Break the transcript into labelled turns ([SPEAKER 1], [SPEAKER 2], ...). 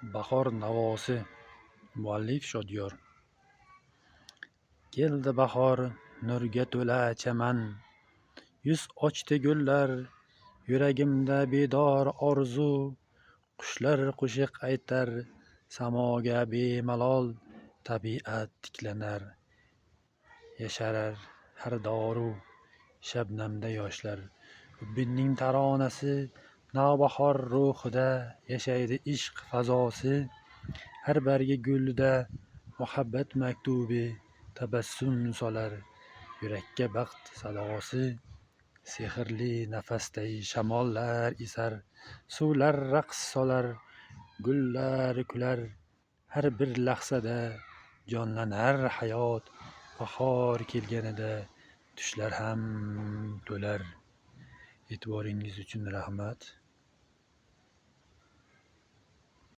[SPEAKER 1] Bahor navosi. Muallif Shodiyor. Keldi bahor, nurga to'la chaman, yuz ochdi gullar, yuragimda bedor orzu. Qushlar qo'shiq aytar samoga bemalol, tabiat tiklanar, yasharar har doru, shabnamda yoshlar. Hubbinning taronasi, navbahor ruhida yashaydi ishq fazosi. Har bargi gulida muhabbat maktubi, tabassum solar yurakka baxt sadosi. Sehrli nafasday shamollar esar, suvlar raqs solar, gullar kular. Har bir lahzada jonlanar hayot, bahor kelganida tushlar ham to'lar. E'tiboringiz uchun rahmat.